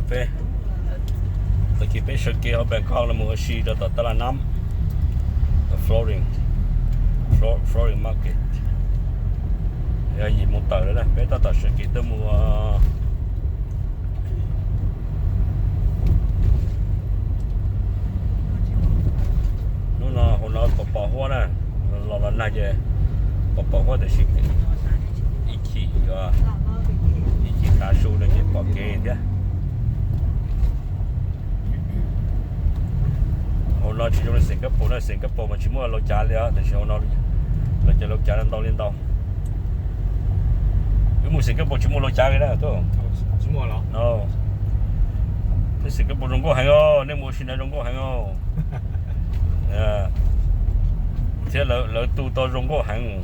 Peb, tag kis peb sawv kev hauv Bangkok los mus ua si rau tom Taj Laj Nam, Floating, Floating Market. Yog yim mus tawm lawm na, peb tab tom sawv kev tuaj mus. Hnub no hauv no pom pom huab na, los los nag ces pom pom huab tiam sis ib chim yuav, ib chim tav su no ces pom kev thiab. Hauv no tsis zoo li Singapore na, Singapore mas tsis muaj laus cav li os, tiam sis hauv no lawv cov laus cav ntau li ntau. Wb mus Singapore tsis muaj laus cav li na. Tsis muaj los? Teb Singapore zoo nkauj heev os, nej mus ua si na zoo nkauj heev os. Thiab lawv tu tau zoo nkauj heev.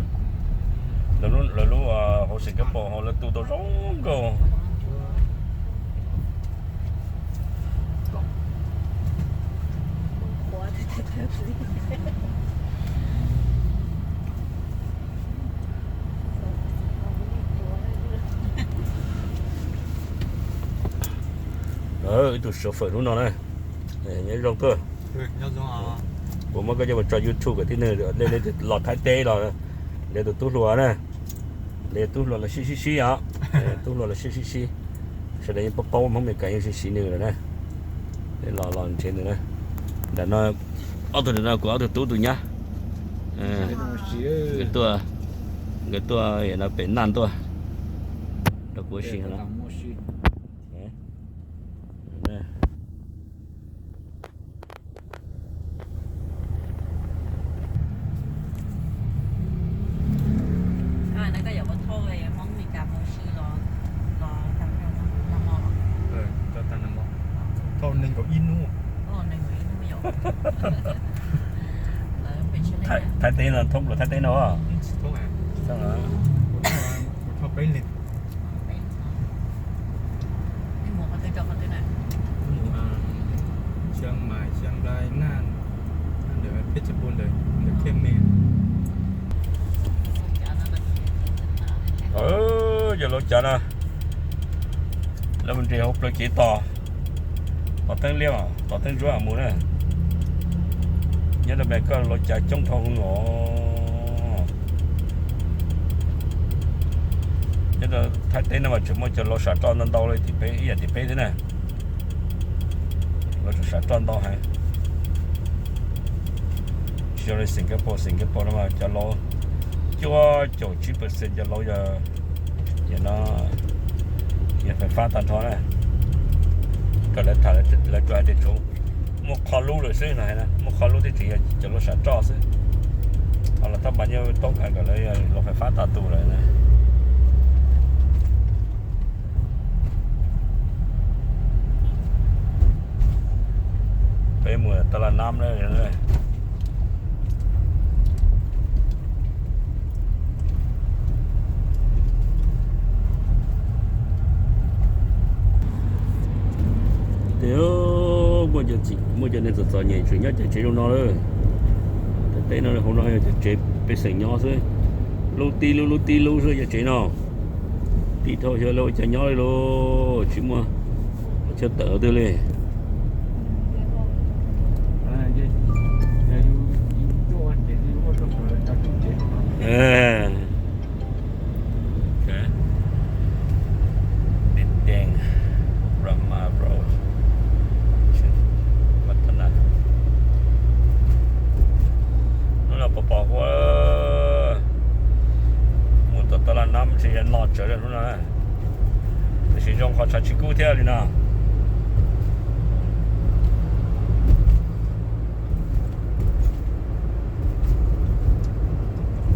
Lawv lub hauv Singapore lawv tu tau zoo nkauj. Ib tug chauffeur hnub no na, nyob zoo tuaj. Kuv muab koj coj mus tso YouTube kom tib neeg, nej leej twg los Thaib teb los, nej tus tub hluas na, nej tub hluas los sib sib sib os, tub hluas los sib sib sib. Sawv daws yeej paub paub Hmoob Meskas yeej sib sib nws lawm na. Los los nrhiav nws na. Nram no ob tug, nram no kuv ob tug tub tus nyab, nkawd tuaj, nkawd tuaj no pem Naj tuaj rau kuv ua si no. Thaib teb no thoob plaws Thaib teb no. Cov laus cav no, lawv mus nres hauv plawv kev tos, tos teeb liab, tos teeb ntsuab mus na. Nyob rau Bangkok laus cav coob dhau hwv os. Nyob rau Thaib teb no mas tseem muaj cov laus sam roj ntau ntau li tim peb, ib yam tim peb thiab na. Laus sam roj ntau heev. Tsis zoo li Singapore, Singapore no mas cov laus cuaj caum tsib percent cov laus yog, yog no, yog fais fab tag nrho na. Kom lawv tham lawv tsuas hais tias tsuas muaj qho lub lawm xwb no, muaj qho lub thiab tseem yog cov laus sam roj xwb. Ho los thaj mas nyob toob kas kom lawv laus fais fab tag tus lawm na. Peb mus Taj Laj Nam na. Tias muaj cov neeg txom txom nyem tseem nyob cov tsev zoo no lawm. Teb no hauv no yog cov tsev pej xeem nyob xwb, lub tib lub lub tib lub xwb cov tsev no. Tib dhau xyov lawv ua cas nyob li lauj, tsis muaj chaw tawm twg li. Hnub no pom pom huab, mus tom Taj Laj Nam ntshe yog no tsawv hnub no, tiam sis zoo qhov tshav tsis kub thiab li no.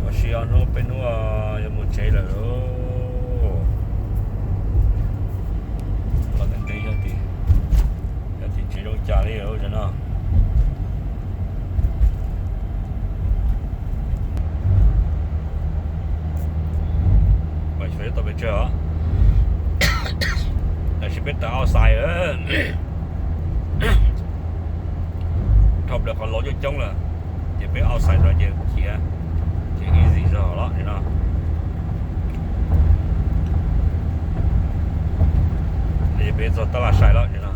Ua si ob hnub peb hnub yuav mus tsev lawm. Los ntev ntev yog tim tsev zoo cas li no. Mas tau pes tsawg os. Tab sis peb tawm outside, dhau plaws qhov laus coob coob lawm, ces peb outside no ces khiav, ces easy zog los li no. Ces Peb txog tab laj sai lawm no.